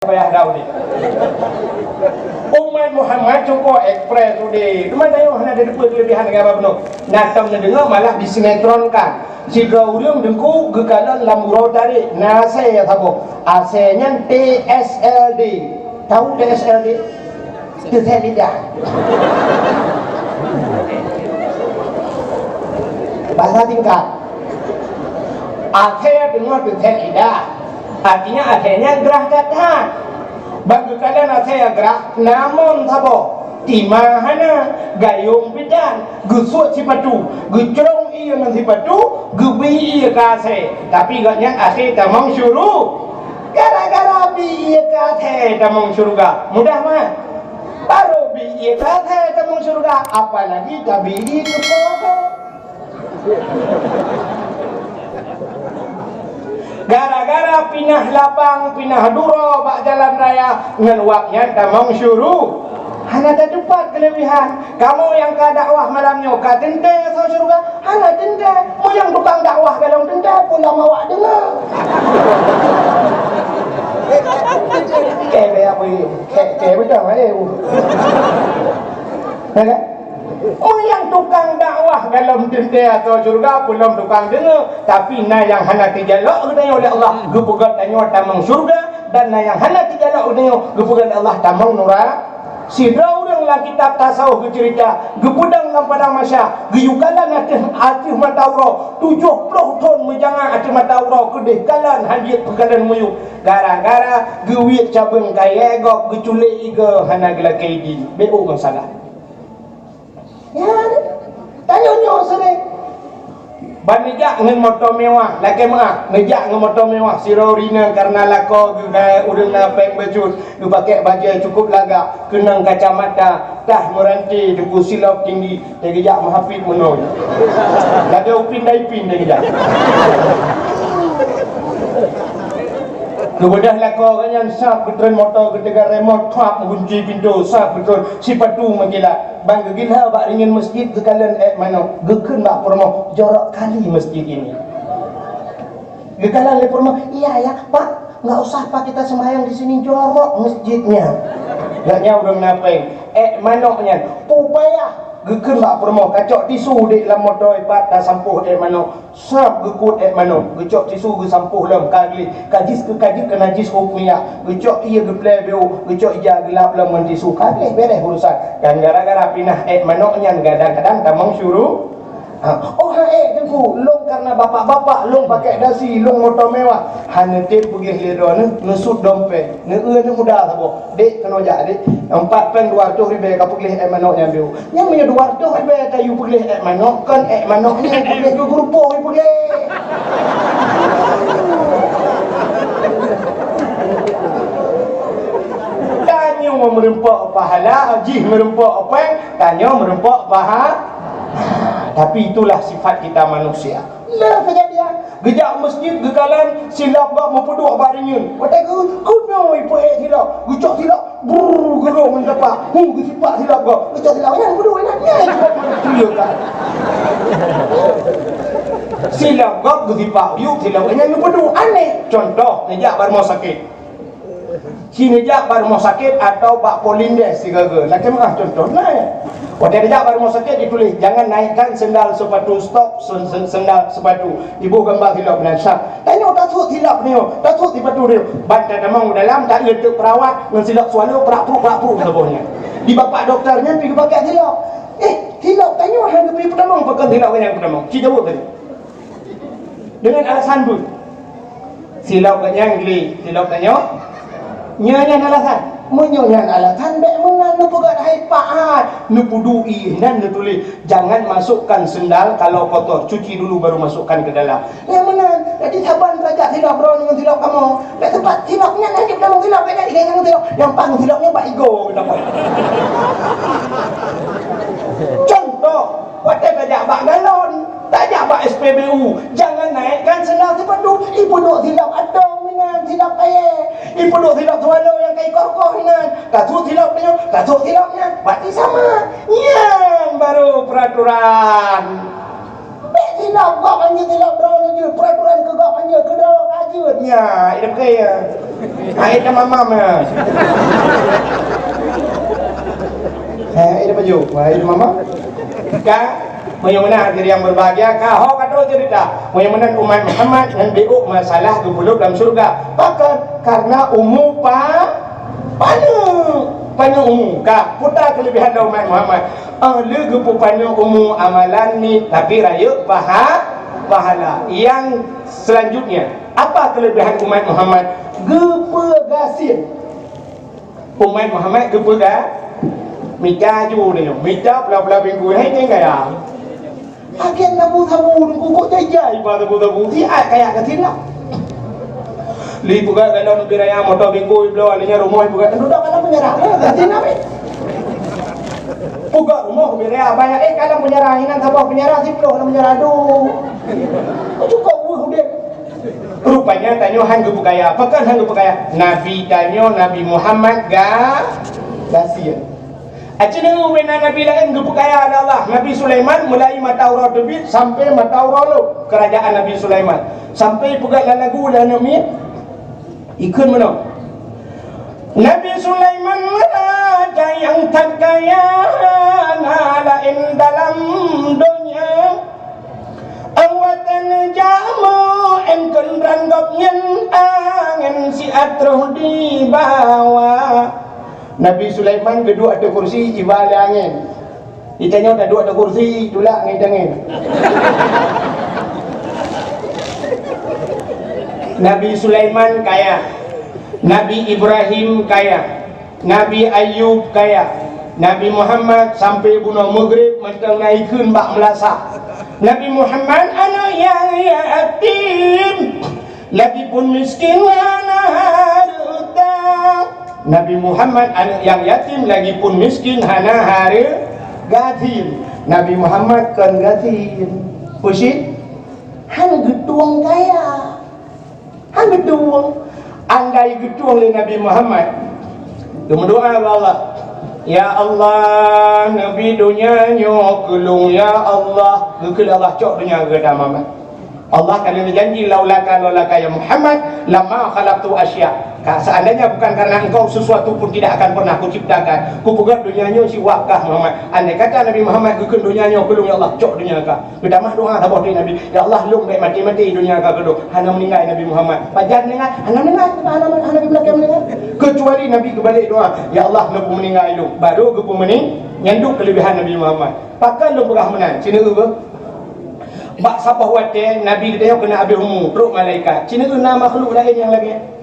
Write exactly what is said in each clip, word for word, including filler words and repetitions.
Payah dah udeh. Umat Muhammad cukup ekspres udeh. Cuma tanyoe hana teupeue keulebihan gaba bunoe. Nah, tom neudeungoe malah disinetronkan. Sidroe ureueng teungku geukalon lam uroe tarek, na asèe saboh. Asèe nyan T S L D. Tahu T S L D? Teuthèe lidah. Bahasa singkat. Asèe deungoe teuthèe lidah. Artinya asèe nyan grah that-that. Ban geukalon asèe grah, na mon saboh. Tima hana, gayông pih tan, geusuet sipatu, geucrông ié ngon sipatu, geubri ié keu asèe. Tapi gobnyan akhé tamong syuru-, gara-gara bi ié keu asèe tamong syeuruga. Mudah mah. Barô bi ié keu asèe tamong syeuruga, apalagi tabi ié keu po. Gara-gara pinah labang, pinah duroe bak jalan raya, ngon wab nyan tamong syuru-, hana tatupat keulebihan. Kamoe nyang ka dakwah malam nyoe ka teuntèe asoe syeuruga? Hana teuntèe. Meunyoe tukang dakwah golom teuntèe, peue lam awak deungoe? Kèe, kèe, kèe beutôi, eh. Ya kan? Meunyoe tukang dakwah golom teuntèe asoe syeuruga, peue lam tukang deungoe, tapi na nyang hana teujalok geutanyoe lé Allah, geupeugöt tanyoe tamong syeuruga, dan na nyang hana teujalok geutanyoe, geupeugöt lé Allah tamong nura-. Sidroe ureueng lam kitab tasawuf geuceurita, geupeudong lam padang mahsyar, geuyue kalon ateueh, ateueh mata uroe, tujoh ploh thon meujanga ateueh mata uroe keudeh kalon han jeuet peukalon miyueb, gara-gara geuwiet cabeueng kayèe gob geuculék igoe hana geulakèe idin. Beu ngon salah. Ya, tanyoe nyoe seuréng. Ban neujak ngon moto mewah, lakèe meuah, neujak ngon moto mewah, sidroe ureueng inong kareuna lakoe geuh keu ureueng na pèng bacut, geupakèk bajèe cukup lagak, keunong kacamata, tah meuranté, teungku silop tinggi, teugeujak meuhafid meunoe. Lagèe Upin dan Ipin teugeujak. Geubeudôh lakoe geuh nyan sab geutreun moto, geuteuka remot, trap meugunci pintoe, sab geutreun sipatu meukilat. Ban geugila bak rinyeun masjid geukalon èk manok, geukheun bak peurumoh, "Jorok kali masjid ini." Geukalon lé peurumoh, "Iya ya, Pak, nggak usah Pak kita sembahyang di sini, jorok masjidnya." Gobnyan ureueng na pèng, èk manok nyan, peue payah. Geukheun bak peurumoh, "Kacok tisu dek lam moto, ipat tasampôh èk manok." Sab geukut èk manok, geucok tisu geusampôh lom, ka gleh, ka jih, ka jeuet keu najis hukmiah, geucok ié geuplè beu, geucok ija geulap lom ngon tisu, ka gleh, bèrèh urusan. Dan gara-gara pinah èk manok nyan kadang-kadang tamong syuru-, ha, oh, ha, eh, Teungku, lôn kareuna bapak-bapak, lôn pakèk dasi, lôn moto mewah, hana tem peugléh lé droeneuh, neusut dompet, neueu neuh muda saboh. "Dek, keunoe jak, Dek. Empat pèng dua reutôh ribèe ka peugléh èk manok nyan beu." Nyan meunyoe dua reutôh ribèe ka yue peugléh èk manok, kon èk manok nyan peugléh keu geurupoh yue peugléh. Tanyoe meureumpok pahala, jih meureumpok pèng, tanyoe meureumpok paha-, tapi itulah sifat kita manusia. Nah, kejadian. Geujak masjid, geukalon, silop gob meupeuduek bak rinyeun. Watèe geu-, keunoe ipeuék silop, geucok silop, brrr, geurôh ngon tapak. Hu, geusipak silop gob. Geucok silop nyan, peuduek nyan, nyan, silop gob. Iya kan? Silop gob geusipak, yuk, silop nyan geupeuduek. Aneh. Contoh, neujak bak rumoh sakét. Ci neujak bak rumoh sakét atawa bak polindes sigaga. Lakèe meuah contoh, nah, ya. Watèe neujak bak rumoh sakét dituléh, "Jangan naikkan sendal sepatu, stop sen-, sen-, sendal sepatu." Iboh gamba silop nan sab. Tanyoe tasuet silop nyoe, tasuet sipatu nyoe. Ban tatamong u dalam, taeu teuk perawat ngon silop swallow, prak pruk, prak pruk saboh nyan. Di bapak doktor nyan pi geupakèk silop. Eh, silop tanyoe hana geupeutamong, pakon silop nyang peutamong? Ci jaweueb tadi. Deungon alasan beuh. Silop geuh nyan gleh, silop tanyoe. Nyoe nyan alasan. Meunyoe nyan alasan, bèk meunan neupeugah hai pahat. Neupeuduek ié nan neutuléh, "Jangan masukkan sendal kalau kotor, cuci dulu baru masukkan ke dalam." Nyan meunan. Jadi saban tajak silop droeneuh ngon silop kamoe. Bèk teumpat silop nyan, hana peutamong silop, bèk nyan, nyan silop. Nyang pang silop nyan bak igoe. Contoh, watèe tajak bak galon. Tajak bak S P B U, jangan naikkan sendal sepatu. Ipeuduek silop atong meunan, silop kayèe. Ipeuduek silop swallow nyang ka ikorkoh meunan. Tasuet silop nyoe, tasuet silop nyan. Berarti sama. Nyan baru peraturan. Bèk silop gob hanjeuet, silop droeneuh jeuet. Peraturan keu gob hanjeuet, keu droe ka jeuet. Nyan, idak kaya. Hai tamamam, ya. Hai, hai, baju. Hai, tamamam. Ka, meunyoe meunan hadirin yang berbahagia, ka ho ka troh cerita. Meunyoe meunan umat Muhammad nyan biôk masalah geupeuleub lam syurga. Pakon? Karena umu pa-, paneuk. Paneuk umu. Ka, peue keulebihan dari umat Muhammad? Oh, lé geupeupaneuk umu amalan ni, tapi rayeuk paha-, pahala. Yang selanjutnya, apa kelebihan umat Muhammad? Geupeugasien. Umat Muhammad geupeuga-, mita ju nyoe, mita pula-pula bingkui, hai nyan gaya. Akhé sabu-sabu, kukuk jai-jai ba sabu-sabu, siat kaya ka sila. Li peugah galon ubit raya moto bingkui bloe, akhirnya rumoh peugah, "Dudoe kalam penjara." Ka sila, weh. Peugah rumoh ubit raya, banyak, eh, kalam penjara, inan saboh penjara, siploh lam penjara, aduh. Cukup weuh udeb. Rupanya tanyoe han geupeu kaya. Pakon han geupeu kaya? Nabi tanyoe, Nabi Muhammad ga-, gasien. Aci neu bina nabi laén geupeu kaya lé Allah. Nabi Sulaiman mulai mata uroe teubiet sampai mata uroe lom kerajaan Nabi Sulaiman. Sampai peugah lam lagu lé aneuk miet. Ikheun meunoe. Nabi Sulaiman raja nyang that kaya, na laén dalam donya. Awak taneujamu engkon rang gobnyan angén siat troh dibawa. Nabi Sulaiman geuduek ateueh kursi iba lé angén. Di tanyoe taduek ateueh kursi, tulak ngon angén. Nabi Sulaiman kaya, Nabi Ibrahim kaya. Nabi Ayub kaya, Nabi Muhammad sampai bunoe meugréb mantong na ikheun bak meulasa. Nabi Muhammad aneuk nyang yatim, lagipun miskin hana hareuta. Nabi Muhammad aneuk nyang yatim, lagipun miskin hana hareu-, gasien. Nabi Muhammad kon gasien. Peue cit? Han geutueng kaya. Han geutueng. Andai geutueng lé Nabi Muhammad, geumeudoa bak Allah, "Ya Allah, neubi donya nyoe keu lôn, ya Allah." Geukheun lé Allah, "Cok donya keu gata Muhammad." Allah ka lheueh janji, "Laulaka, laulaka ya Muhammad, lama khalaqtu asya." Ka, seandainya bukan karena engkau, sesuatu pun tidak akan pernah kuciptakan. Kupeugét donya nyoe siwak kah Muhammad. Andai kata Nabi Muhammad geukheun donya nyoe keu lôn, "Ya Allah, cok donya kah." Geutamah doa saboh teuk Nabi, "Ya Allah, lôn bèk maté-maté donya ka keudroe." Hana meuninggai Nabi Muhammad. Pajan meuninggai? Hana meuninggai, hana, hana, hana geubri lakèe meuninggai. Keucuali Nabi geubalek doa, "Ya Allah, neupeumeuninggai lôn." Baru geupeumeuning-, nyan duek keulebihan Nabi Muhammad. Pakon lôn peugah meunan? Sineuk beuh. Bak saboh watèe Nabi geutanyoe keuneuk habéh umu, trok malaikat. Sineuk na makhluk laén nyang lagèe.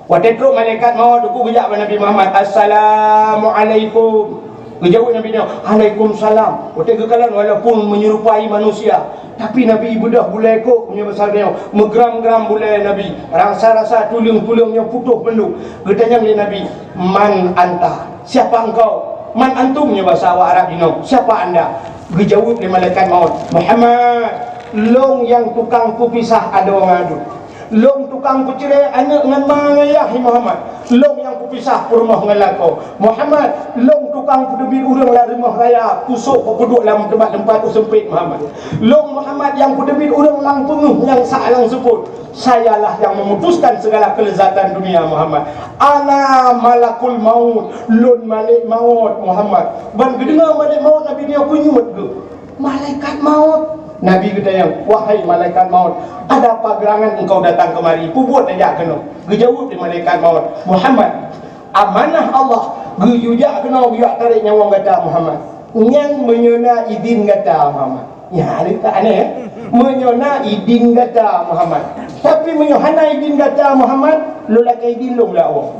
Watèe trok malaikat maut, teungku geujak bak Nabi Muhammad, "Assalamualaikum." Geujaweueb Nabi nyan, "Alaikumsalam." Watèe geukalon, walaupun menyerupai manusia, tapi Nabi beudôh bulèe kôk meunyoe basa nyoe, meugram-gram bulèe Nabi, rasa-rasa tuleueng-tuleueng nyoe putôh mandum. Geutanyong lé Nabi, "Man anta?" Siapa engkau? "Man antum?" Nyoe basa awak Arab jinoe, "Siapa anda?" Geujaweueb lé malaikat maut, "Muhammad, lôn nyang tukang peupisah adoe ngon aduen. Lôn tukang peucré aneuk ngon ma ngon yah, Muhammad. Lôn nyang peupisah peurumoh ngon lakoe. Muhammad, lôn tukang peuteubiet ureueng lam rumoh raya, pusôk peuduek lam teumpat-teumpat seumpét, Muhammad. Lôn, Muhammad, nyang peuteubiet ureueng lam peungeuh nyang sak lam seupôt. Sayalah yang memutuskan segala kelezatan dunia, Muhammad. Ana malakul maut, lôn malèk maut, Muhammad." Ban geudeungö malèk maut, Nabi nyoe keunyuet geuh. "Malaikat maut." Nabi geutanyong, "Wahai malaikat maut, ada apa gerangan engkau datang kemari? Peubuet tajak keunoe?" Geujaweueb lé malaikat maut, "Muhammad, amanah Allah, geuyue jak keunoe geuyue tarek nyawöng gata, Muhammad. Nyan meunyoe na idin gata, Muhammad." Nyan ka aneh, ya? "Meunyoe na idin gata, Muhammad. Tapi meunyoe hana idin gata, Muhammad, lôn lakèe idin lôn lé Allah."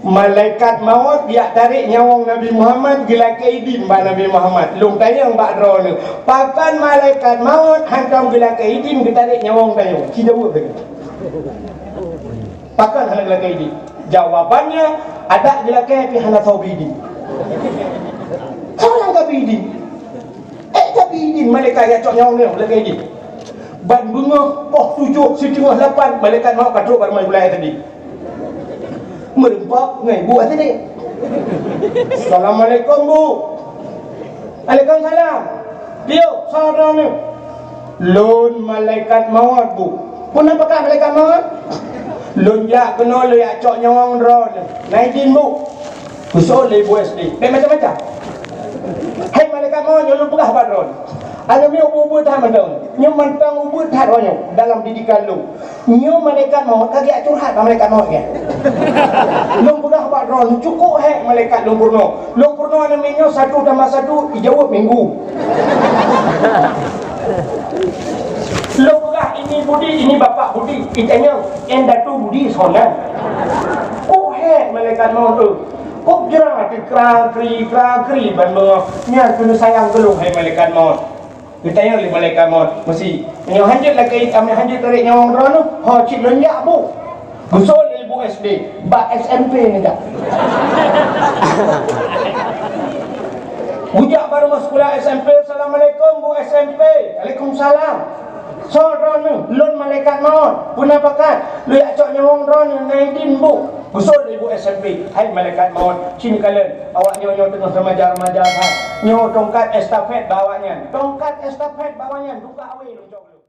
Malaikat maut geujak tarek nyawöng Nabi Muhammad, geulakèe idin bak Nabi Muhammad. Lôn tanyong bak droeneuh, pakon malaikat maut hantom geulakèe idin geutarek nyawöng tanyoe? Ci jaweueb lagèe. Pakon hana geulakèe idin? Jawabannya, adak geulakèe pih hana soe bri idin. Soe nyang ka bri idin? Eh, tapi idin malaikat nyang cok nyawöng nyoe lagèe idin. Ban beungoh poh tujoh siteungoh lapan malaikat maut ka trok bak rumoh gulai tadi. Meureumpok ngon ibu tadi. "Assalamualaikum, Bu." "Waalaikumsalam. Piôh, soe droeneuh?" "Lôn malaikat maut, Bu." Peue na pakat malaikat maut? Lôn jak keunoe lôn jak cok nyawöng droeneuh. Na idin bu? Geuseuôt lé ibu S D. Bèk macam-macam. Hai malaikat maut, nyoe lôn peugah bak droeneuh. Aneuk miet ubit-ubit that mantong. Nyoe mantong ubit that droeneuh dalam didikan lôn. Nyoe malaikat maut ka geujak curhat bak malaikat maut nyan. Lôn peugah bak droeneuh, cukôp hék malaikat lôn peurunoe. Lôn peurunoe aneuk miet nyoe satu tambah satu, ijaweueb minggu. Lôn peugah ini Budi, ini Bapak Budi, itanyong, "Indatu Budi soe nan?" Oh, hék malaikat maut tu. Kok jra teuh kra-kri, kra-kri ban beungoh. Nyan keuneuk sayang keu lôn, hai malaikat maut. Geutanyong lé malaikat maut, "Meusi, meunyoe hanjeuet lakèe, meunyoe hanjeuet tarek nyawöng droeneuh, ho cit lôn jak bu?" Geuseuôt lé ibu S D, bak S M P neujak. Geujak bak rumoh sikula S M P, "Assalamualaikum, bu S M P." "Waalaikumsalam." "Soe droeneuh?" "Lôn malaikat maut." "Peue na pakat?" "Lôn jak cok nyawöng droeneuh, na idin bu?" Geuseuôt lé ibu S M P, "Hai malaikat maut, ci neukalon, awak nyoe, nyoe teungoh remaja-remaja that. Nyoe tongkat estafet bak awak nyan. Tongkat estafet bak awak nyan, duka awé lôn cok lôn."